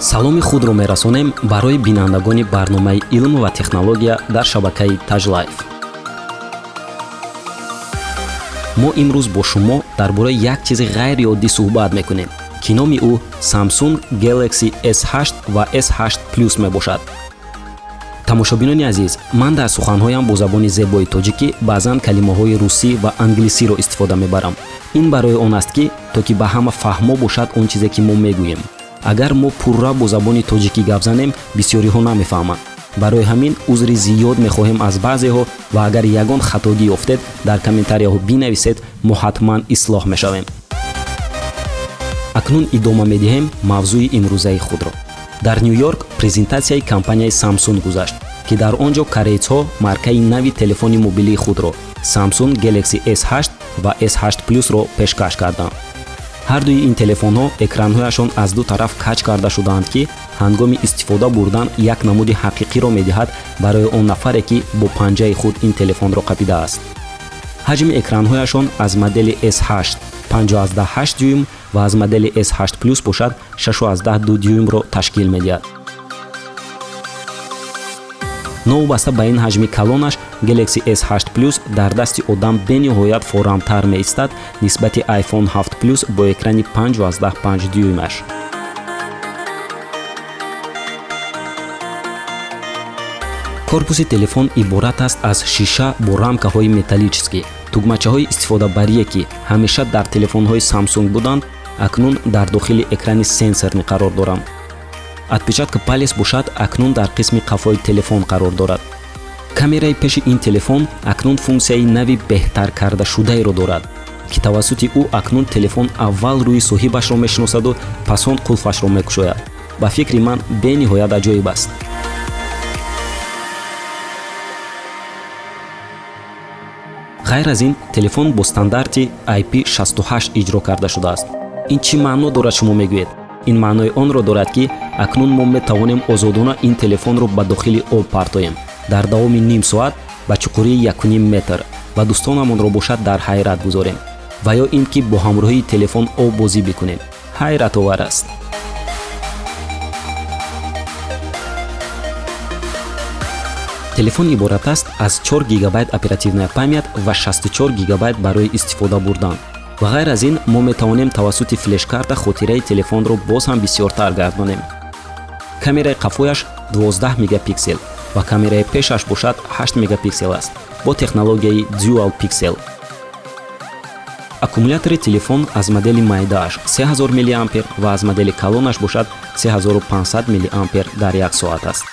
Саломи худро мерасонем барои бинандагони барномаи илм ва технология дар шабакаи Таҷлайф. Мо имрӯз бо шумо дар бораи як чизи ғайриоддӣ суҳбат мекунем, ки номи ӯ Samsung Galaxy S8 ва S8 Plus мебошад. Тамошобинони азиз, ман дар суханҳоям бо забони зебои тоҷикӣ баъзан калимаҳои русӣ ва англисиро истифода мебарам. Ин барои он аст, ки то ки ба ҳама фаҳмо бошад он чизе, ки мо мегӯем. Агар мо пурра бо забони тоҷикӣ гап занем, бисёриҳо намефаҳманд. Барои ҳамин узри зиёд мехоҳем аз баъзеҳо ва агар ягон хатогӣ ёфтед, дар комментарияҳо бинависед, мо ҳатман ислоҳ мешавем. Акнун идома медиҳем мавзӯи имрӯзаи худро. Дар Ню-Йорк презентатсияи компанияи Samsung гузашт, ки дар он ҷо корейцҳо маркаи нави телефони мобилии худро Samsung Galaxy S8 ва S8 Plus-ро пешкаш карданд. Ҳардуи ин телефонҳо экранҳояшон аз ду тараф каҷ карда шудаанд, ки ҳангоми истифода бурдан як намуди ҳақиқиро медиҳад барои он нафаре, ки бо панҷаи худ ин телефонро қапидааст. Ҳаҷми экранҳояшон аз модели S8 5,8 дюйм ва аз модели S8 Plus бошад 6,2 дюймро ташкил медиҳад. Новобаста ба ин ҳаҷми калонаш, Galaxy S8 Plus дар дасти одам бениҳоят форамтар меистад нисбати iPhone 7 Plus бо экрани 5,5 дюймаш. Корпуси телефон иборат аст аз шиша бо рамкаҳои металлическӣ. Тугмачаҳои истифодабарие, ки ҳамеша дар телефонҳои Samsung буданд, акнун дар дохили экрани сенсорӣ қарор доранд. Отпечатка палец бошад, акнун дар қисми қафои телефон қарор дорад. Камераи пеши ин телефон акнун функсияи нави беҳтар кардашудаеро дорад, ки тавассути ӯ акнун телефон аввал рӯи соҳибашро мешиносаду пас он қулфашро мекушояд. Ба фикри ман, бениҳоят аҷоиб аст. Ғайр аз ин, телефон бо стандарти IP68 иҷро карда шудааст. Ин чӣ маъно дорад, шумо мегӯед? Ин маънои онро дорад, ки акнун мо метавонем озодона ин телефонро ба дохили об партоем дар давоми ним соат ба чуқурии 1,5 метр ва дӯстонамонро бошад дар ҳайрат гузорем ва ё ин ки бо ҳамроҳии телефон оббозӣ бикунем. Ҳайратовар аст. Телефон иборат аст аз 4 гигабайт оперативная память ва 64 гигабайт барои истифода бурдан. Ва ғайр аз ин, мо метавонем тавассути флешкарта хотираи телефонро боз ҳам бисёртар гардонем. Камераи қафояш 12 мегапиксел ва камераи пешаш бошад 8 мегапиксел аст бо технологияи Dual Pixel. Аккумулятори телефон аз модели майдааш 3000 мА ва аз модели калонаш бошад 3500 мА дар як соат аст.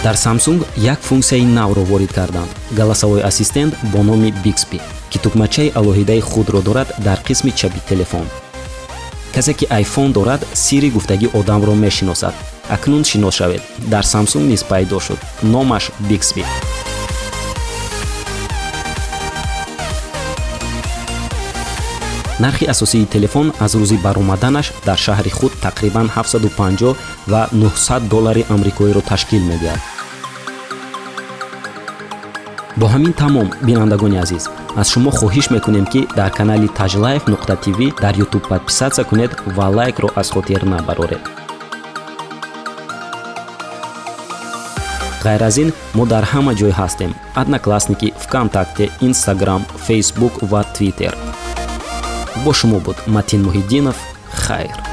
Дар Samsung як функсияи навро ворид карданд: голосовой ассистент бо номи Bixby, ки тугмачаи алоҳидаи худро дорад дар қисми чапи телефон. Касе ки iPhone дорад, Siri гуфтагӣ одамро мешиносад. Акнун шинос шавед, дар Samsung низ пайдо шуд, номаш Bixby. Нархи асосии телефон аз рӯзи баромаданаш дар шаҳри худ тақрибан 750 ва 900 доллари амрикоиро ташкил медиҳад. Бо ҳамин тамом, бинандагони азиз. Аз шумо хоҳиш мекунем, ки дар канали tajlife.tv дар YouTube подписаться кунед ва лайкро аз хотир набароред. Ғайр аз ин, мо дар ҳама ҷой ҳастем: Одноклассники, ВКонтакте, Инстаграм, Фейсбук ва Твиттер. Бо шумо буд Матин Муҳиддинов. Хайр.